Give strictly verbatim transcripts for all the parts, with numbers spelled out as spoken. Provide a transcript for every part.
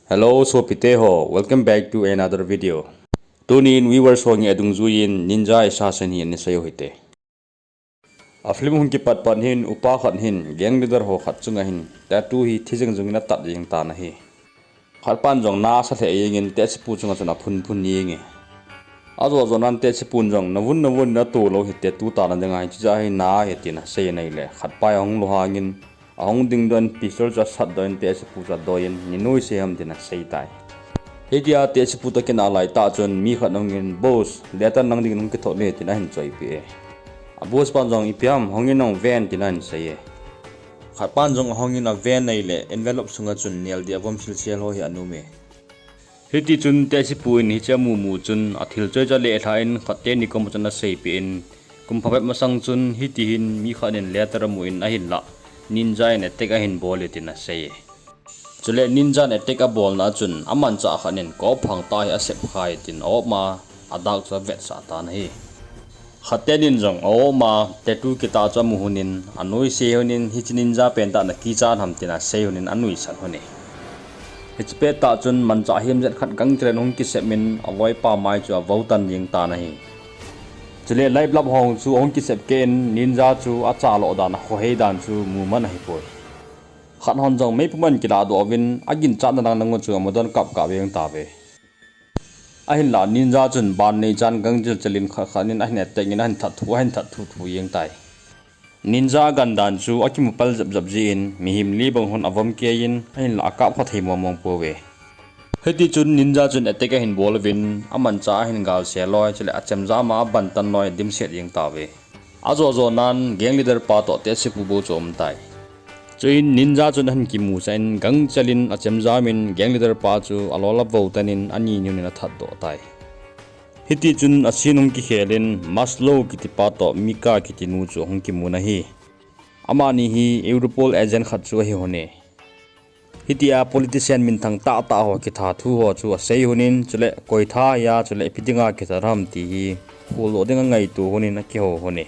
Hello sopite ho, welcome back to another video. Tunin viewers ho nge adungjuiyin Ninja Assassin hi ana seiyu hite. A film hung kipat pan hin upa khat hin gang leader ho khat chunga hin tattoo hi thi jing jingin atat jeng tan ahi. Khat pan jong na asa lheh jengin tehsepu chunga chun aphun phun jenge. Ajo jonan tehsepun jong navun navun natoh lou hi tattoo tana dinga hiche jeh hi na ahi tin asei in ahile khat pa ahung lunghangin ahung dingdoh in pistol chu asatdoh in tehsepu chu adoiyin, ni noise ham tin asei tai. Hitia tehsepu toh kinah laitah chun mi khat ahungin, Boss, letter nang dingin hung kithot e tin ahin choipeh e. A boss pan jong, Ipi ham, hungin nang ven tin ahin sei e. Khat pan jong ahungin aven ahile envelope sunga chun neldih avom silsel ho hi ana um e. Hitichun tehsepu in hiche amumu chun athil choi chu alelhah in khat teni koma chun aseipeh in, kum phabep masang chun hitihin mi khat in letter amun ahinlah ninja in attack ahin bol e tin asei e. Chule ninja in attack abolna a chun amanchah khat in kop phang tah hi asep khai tin a-op ma adah chu avetsah tan ahi. Khat tenin jong a-op ma tattoo kitah chu amu lhonin anoise lhonin hiche ninja pentah nakichat ham tin asei lhonin anuisat lhon e. Hiche pettah chun manchah hemjet khat gangchel in ahung kisep in aloipa mai chu avou tan jeng tan ahi. Chule light bulb ho chu ahung kisep keh in ninja chu achaloh dan akhohei dan chu muman ahipoi. Khat hon jong meipum ahin kilahdoh uvin aginchatna dangdang u chu amadon kapkap jeng tauve. Ahinlah ninja chun ban neichan gangchel chel in khat khat in ahin attack in ahin that thu ahin that thu thu jeng tai. Ninja agandan chu akimupal jep jep jeh in mihem li bang hon avom keiyin ahinlah akap kha thei mong mong pouve. Hitichun ninja chun attack ahin bol uvin amanchah ahin galsel loi chule achemjam a abantan loi adimset jeng tauve. Ajo jonan gang leader pa toh tehsepu bou chu aum tai. Chuin ninja chun ahin kimusah in gangchel in achemjam in gang leader pa chu alol avou tan in ani ni hon in athatdoh tai. Hitichun a scene hung kikhel in Maslow kitipa toh Mika kitinu chu ahung kimun ahi. Amani hi Europol agent khat chu ahi lhon e. Hitia politician minthang tahtah ho kithat thu ho chu asei lhonin chule koi tha hia chule ipi dinga kithat ham ti hi kholdoh ding angaito lhonin akihou lhon e.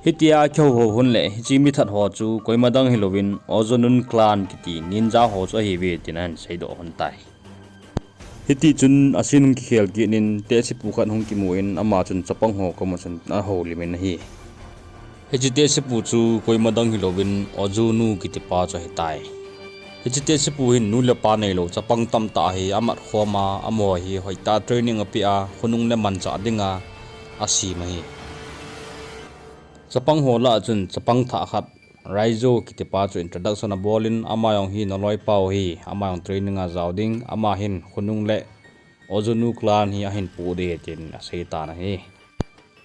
Hitia akihouhou lhon leh hiche mithat ho chu koima dang hilouvin Ozonun clan kiti ninja ho chu ahiuve tin ahin seidoh lhon tai. Hitichun a scene hung kikhel kit in tehsepu khat hung kimun ama chun chapang ho koma chun ahoulimin ahi. Hiche tehsepu chu koima dang hilouvin Ozonu kitipa chu ahitai. Hiche tehsepu hin nu le pa neilou chapang tamtah hi amat khoma amaho hi hoitah training apeh a khonung le manchah dinga asem ahi. Chapang ho lah a chun chapang thah khat Raizo kitipa chu introduction abolin ama jong hi naloipau ahi, ama jong training a jao ding, ama hin khonung le Ozonu clan hi ahin poh ding tin aseitan ahi.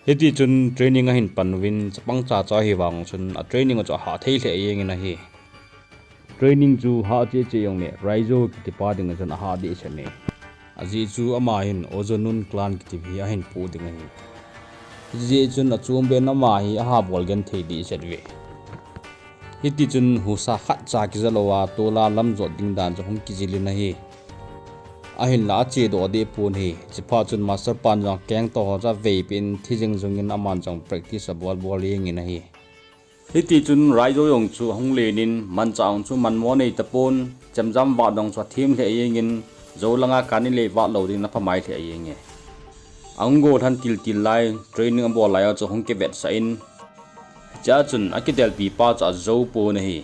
Hitichun training ahin pan uvin chapang chacha ahi vang chun a training u chu ahah thei lheh jengin ahi. Training chu hah cheh cheh jongle Raizo kitipa dinga chun ahah dehset e. Ajeh chu ama hin Ozonun clan kiti hi ahin poh ding ahi. Hijeh chun achom ben ama hi ahah bol genthei dehset uve. Hitichun husa khatcha kija louva tola lamjot ding dan chu hung kijilin ahi. Ahinla achedoh dehpon ahi. Chuphat chun master pan jong akengto ho chu aveipeh in thi jing jingin aman jong practice abol bol jengin ahi. Hitichun Raizo jong chu ahung lenin manchah jong chu manmo nei tapon, chemjam vat jong chu athem lheh jengin, jou langa kani lei vat lou dingin aphamai lheh jenge. Ahung gollhan tiltil lai, training abol lai a chu ahung kivetsah in, hichea chun akidelpi pa chu ajoupon ahi.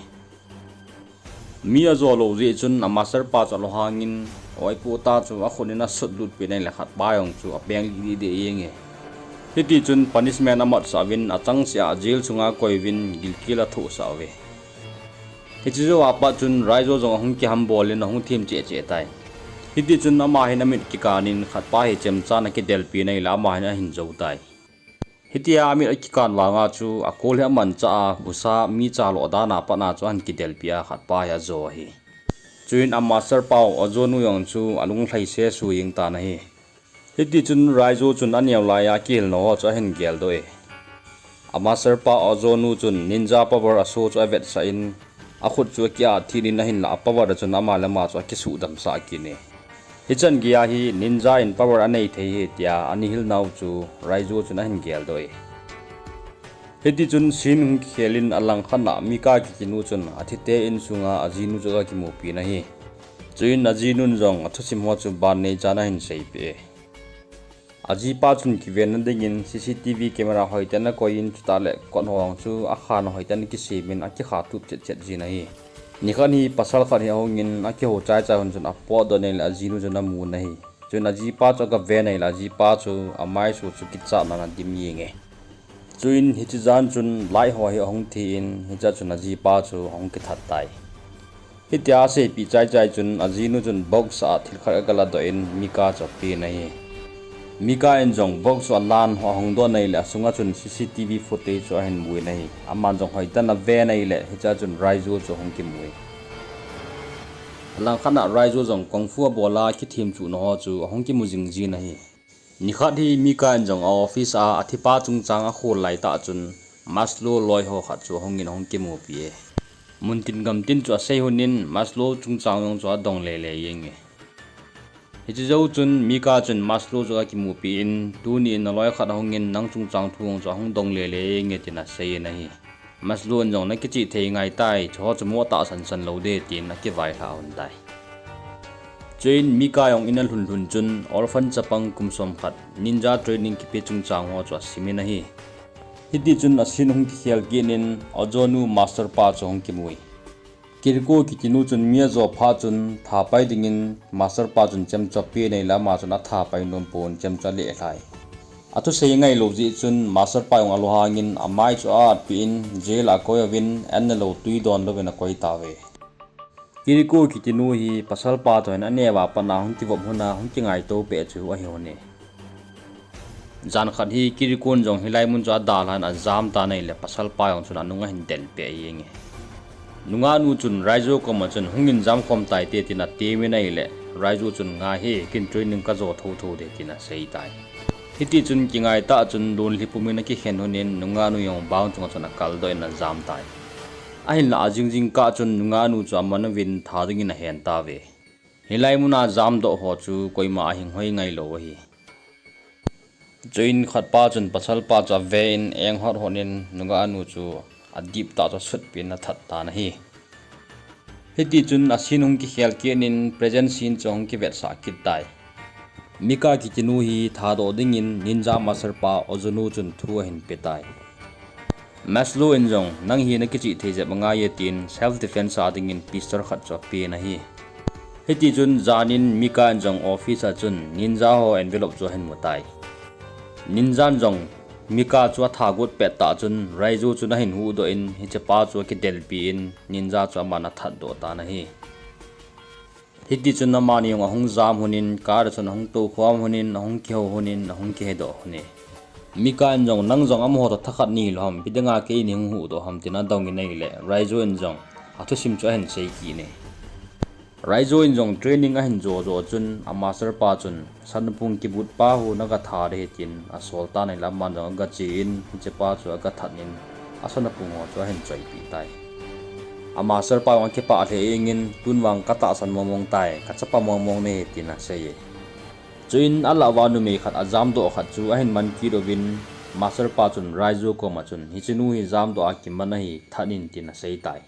Mi ajo lou jeh chun a master pa chu alunghangin, oipoh tah chu akhut in asutlut peh in ahile khatpa jong chu apeng lih lih deh jenge. Hitichun punishment amatsah uvin achangseh a jail sunga akoiyuvin gilkel athohsah uve. Hiche jouva pat chun Raizo jong ahung kihambol in ahung them cheh cheh tai. Hitichun ama hin amit kikanin khatpa hi chemchan akidelpi in ahile ama hin ahin jou tai. Hitia amit akikan vanga chu akol hi amanchah a, husa mi chaloh dan a pat a chu ahin kidelpi a khatpa hi ajo ahi. Chuin a master pau Ozonu jong chu alunglhai sesu jeng tan ahi. Hitichun Raizo chun aneo laiya akihilna ho chu ahin geldoh e. A master pa Ozonu chun ninja power aso chu avetsah in, akhut chu akiat thit in ahinla a power a chun ama le ama chu akisuhdamsah kit e. Hichan geiya hi ninja in power anei thei ahi tia ana hilnau chu Raizo chun ahin geldoh e. Hitichun scene hung kikhelin alangkhat a Mika kitinu chun athite insunga ajinu chu aga kimupin ahi. Chuin ajinun jong athusim ho chu ban neichan ahin seipeh e. Ajipa chun kivenna dingin C C T V camera hoitah in akoi in, chutah le kot ho chu akhan hoitah in akisem in akikha tup chet chet jin ahi. Nikhat hi pasal khat hi ahungin akihou chai chai hun chun apotdoh in ahile ajinu chun amun ahi. Chuin ajipa chu agaven ahile ajipa chu amaisu chu kichatnan adim jeng e. Chuin hiche jan chun light ho hi ahung thi in hichea chun ajipa chu ahung kithat tai. Hitia aseipeh chai chai chun ajinu chun box a thil khat agaladoh in Mika chu apen ahi. Mika in jong box chu alan ahung doh in ahile asunga chun C C T V footage chu ahin mu in ahi. Aman jong hoitah in aven ahile hichea chun Raizo chu ahung kimu e. Alangkhat a Raizo jong kung fu abol a kithemchuhna ho chu ahung kimu jing jin ahi. Nikhat hi Mika in jong a office a athipa chungchang akhol laitah chun Maslow loi ho khat chu ahungin ahung kimupi e. Muntin gamtin chu asei hun in Maslow chungchang jong chu adong lele jeng e. Hiche jou chun Mika chun Maslow chu akimupi in, tuni in naloi khat ahungin nang chungchang thu jong chu ahung dong lele jeng e tin asei in ahi. Maslow in jong nakichih thei ngai tai, chuho chu mo tahsan san lou ding tin akivailhah un tai. Chuin Mika jong in alhun lhun chun orphan chapang kum som khat ninja training kipe chungchang ho chu asim in ahi. Hitichun a scene hung kikhel kit in Ozono master pa chu hung kimu e. Kiriko kitinu chun mi ajo phat chun thapai dingin master pa chun chem chu apen ahile ama chun athapai nom pon chem chu alelhai. Athusei ngailou jeh chun master pa jong alunghangin amai chu a-atpeh in jail a akoi uvin an nelou twi don louvin akoi tauve. Kiriko kitinu hi pasal pa toh hin aneo a pat a hung kivop hun a hung kingaito peh chu ahi hon e. Jan khat hi Kiriko in jong hilai mun chu adalhan ajam tan ahile pasal pa jong chun anung ahin delpeh jeng e. Nungahnu chun Raizo koma chun hungin jamkhom taite tin atemin ahile Raizo chun ngai hih, ken training kajo thotho ding tin asei tai. Hitichun kingaitah chun lonlhi pumin akikhen hun in nungahnu jong bang chunga chun akaldoh in ajam tai. Ahinlah ajing jingkah chun nungahnu chu aman uvin tha dingin ahen tauve. Hilai muna jamdoh ho chu koima ahing hoi ngailou ahi. Chuin khatpa chun pasalpa chu ave in enghot hot in nungahnu chu adiptah chu asutpeh in athat tan ahi. Hitichun a scene hung kikhel kit in present scene chu hung kivetsah kit tai. Mika kitinu hi thadoh dingin ninja master pa Ozono chun thu ahin pe tai. Maslow in jong nang hi nakichih thei jep angaiye tin self defense a dingin pistol khat chu apen ahi. Hitichun janin Mika in jong office a chun ninja ho envelope chu ahin mu tai. Ninja in jong Mika chu athagot pettah chun Raizo chun ahin huhdoh in hichepa chu akidelpi in ninja chu aman athatdoh tan ahi. Hitichun amani jong ahung jam hun in car a chun ahung toukhom hun in ahung kihou hun in ahung kihedoh hun e. Mika in jong nang jong amaho toh thakhat nilou ham, ipi dinga keini hung huhdoh ham tin adongin ahile Raizo in jong athusim chu ahin sei kit e. Raizo in jong training ahin jo jo chun a master pa chun sanapung kibut pa hu naga tha ding ahi tin asol tan ahile aman jong aga che in hichepa chu aga that in asanapung ho chu ahin choipeh tai. A master pa jong akipah lheh jengin tunvang katahsan mongmong tai, kachapa mongmong nahi tin asei e. Chuin alah uva numei khat ajamdoh khat chu ahin man kit uvin master pa chun Raizo koma chun hichenu hi jamdoh a kiman ahi, that in tin asei tai.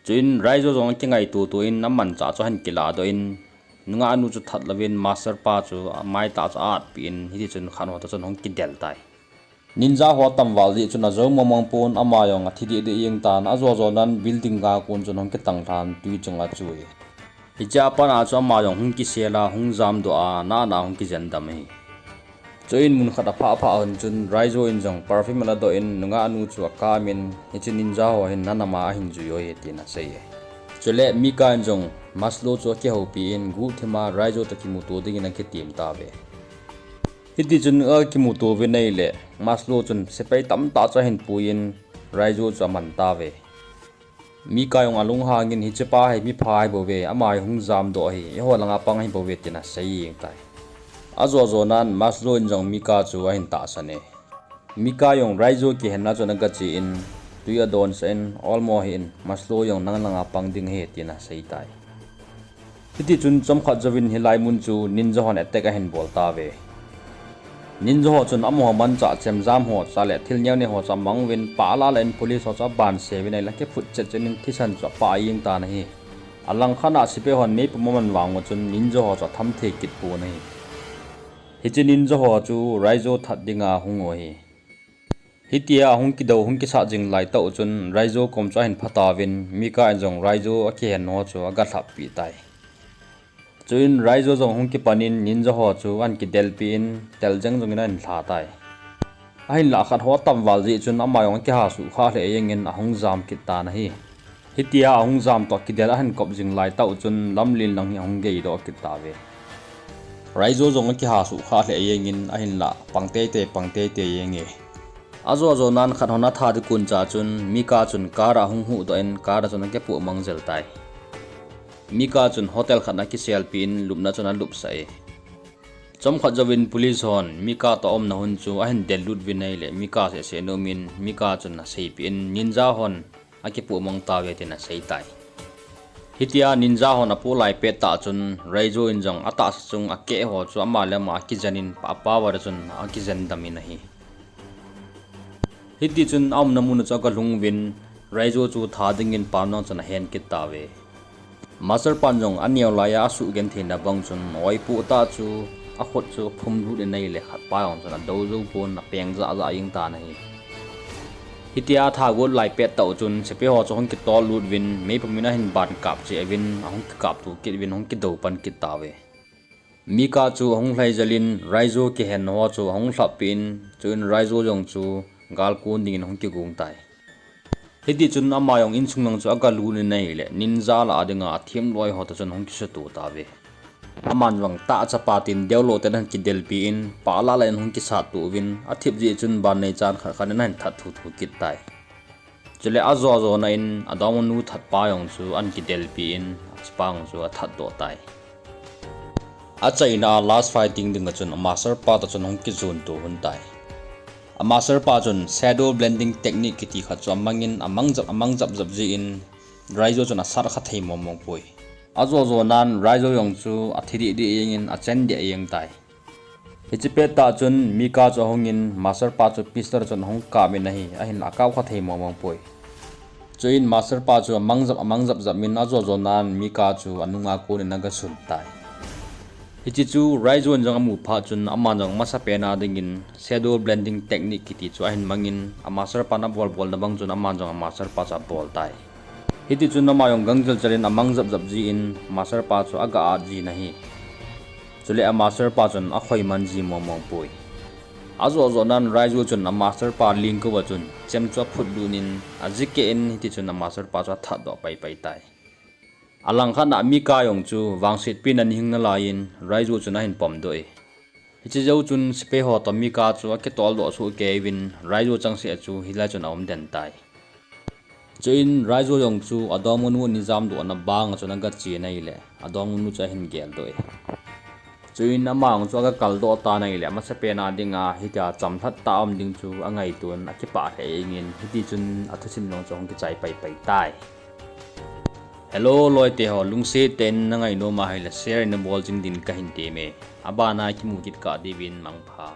Chuin Raizo jong akingaito to in amanchah chu ahin kilahdoh in nungahnu chu that louvin master pa chu amaitah chu a-atpeh in hitichun khat ho toh chun hung kidel tai. Ninja ho atamval jeh chun ajou mongmong pon ama jong athi dehdeh jeng tan ajo jonan building a kon chun hung kitang lhan twi chunga achui. Hichea pat a chu ama jong hung kisel a hung jamdoh a nana hung kijen dam ahi. Chuin mun khat aphah phah hun chun Raizo in jong perfume aladoh in nungahnu chu akamin hiche ninja ho hin nanama ahin jui u ahi tin asei e. Chule Mika in jong Maslow chu akihoupi in guhthima Raizo toh kimuto dingin akitem tauve. Hitichun akimuto uvin ahile Maslow chun sepai tamtah chu ahin puiyin Raizo chu aman tauve. Mika jong alunghangin hichepa hi mipha ahibouve, ama hi hung jamdoh ahi, eiho langa pang ahibouve tin asei jeng tai. Ajo jonan Maslow in jong Mika chu ahin tahsan e. Mika jong Raizo kihenna chun aga che in twi adonsah in olmo hih in Maslow jong nang langa pang ding ahi tin asei tai. Hitichun chomkhat jouvin hilai mun chu ninja hon attack ahin bol tauve. Ninja ho chun amaho manchah chemjam ho chule thil neo neo ho chu amang uvin pah lah lah in police ho chu abanse uvin ahile akiphut chet chet in thisan chu apah jeng tan ahi. Alangkhat a sepai hon meipum aman vang u chun ninja ho chu atham thei kit pon ahi. Hiche ninja ho chu Raizo that dinga hung u ahi. Hitia ahung kidou hung kisat jing laitah u chun Raizo kom chu ahin phatauvin, Mika in jong Raizo akihen ho chu agalhap peh tai. Chuin Raizo jong hung kipan in ninja ho chu ahin kidelpi in tel jeng jong in ahin lha tai. Ahinlah khat ho atam val jeh chun ama jong akiha suhkhah lheh jeng in ahung jam kit tan ahi. Hitia ahung jam toh kidel ahin kop jing laitah u chun lamlen lang hi ahung geidoh kit tauve. Raizo jong akiha suhkhah lheh jeng in ahinlah pang teitei pang teitei jeng e. Ajo jo nan khat hon atha ding kon cha chun Mika chun car a ahung huhdoh in car a chun akipoh mang jel tai. Mika chun hotel khat a akiselpi in lupna chun alupsah e. Chomkhat jouvin police hon Mika toh aumna hun chu ahin del lut uvin ahile Mika sehseh nom in Mika chun aseipeh in ninja hon akipoh mang tauve tin asei tai. Hitia ninja hon apoh lai pettah chun Raizo in jong atahsa chung akeh ho chu ama le ama akijen in pa, power a chun akijen dam in ahi. Hitichun aumna mun a chu agalhung uvin Raizo chu tha dingin pamlang chun ahen kit tauve. Master pan jong aneo laiya asuh gentheina bang chun oipoh tah chu akhut chu aphum lut in ahile khatpa jong chun adou jou pon apeng jahjah jeng tan ahi. Hitia atha got lai pettah u chun sepai ho chu ahung kitol lut uvin meipum in ahin ban kap cheh uvin ahung kikapto kit uvin ahung kidou pan kit tauve. Mika chu ahung lhai jel in Raizo kihen ho chu ahung lhap peh in chuin Raizo jong chu gal kon dingin ahung kigong tai. Hitichun ama jong insung lang chu agalut in ahile ninja lah a dinga athem loi ho toh chun ahung kisuto tauve. Aman vang tah chapa tin deulou ten ahin kidelpi in pah lah lah in ahung kisatto uvin athip jeh chun ban neichan khat khat in ahin that thuthu kit tai. Chule ajo jona in adongmanu thatpa jong chu ahin kidelpi in achepa jong chu athatdoh tai. Achaina a last fighting dinga chun amaster pa toh chun ahung kijonto lhon tai. Amaster pa chun shadow blending technique kiti khat chu amangin amangjap amangjap jap jeh in Raizo chun asat kha thei mongmong poi. Ajo jonan Raizo jong chu athi dehdeh jengin achen deh jeng tai. Hiche pettah chun Mika chu ahungin master pa chu pistol chun ahung kap in ahi, ahinlah akap kha thei mongmong poi. Chuin master pa chu amangjap amangjap jap in ajo jonan Mika chu anunga konin agasun tai. Hiche chu Raizo in jong amu phat chun aman jong amasapen a dingin shadow blending technique kiti chu ahin mangin amaster pan abolbolna bang chun aman jong amaster pa chu abol tai. Hitichun ama jong gangjel jel in amangjap jap jeh in master pa chu aga at jin ahi. Chule amaster pa chun akhoiman ji mongmong poi. Ajo jonan Raizo chun amaster pa lengkouva chun chem chu aphutlut in ajikeh in hitichun amaster pa chu athatdoh paipai tai. Alangkhat a Mika jong chu vangsetpi in ana hing nalaiyin Raizo chun ahin pomdoh e. Hiche jou chun sepai ho toh Mika chu akitoldoh sohkei uvin Raizo changseh chu hilai chun aumden tai. Chuin Raizo jong chu adongmanu ana jamdohna banga chun agachen ahile adongmanu chu ahin geldoh e. Chuin ama jong chu agakaldoh tan ahile amasapen a dinga hitia chamlhat tah a um ding chu angaiton akipah lheh jengin hitichun athusim jong chu ahung kichai paipai tai. Hello loite ho, lungset tah in nangainom ahile share nabol jing din kahin temme. Abana kimu kit kah diuvin mangpha.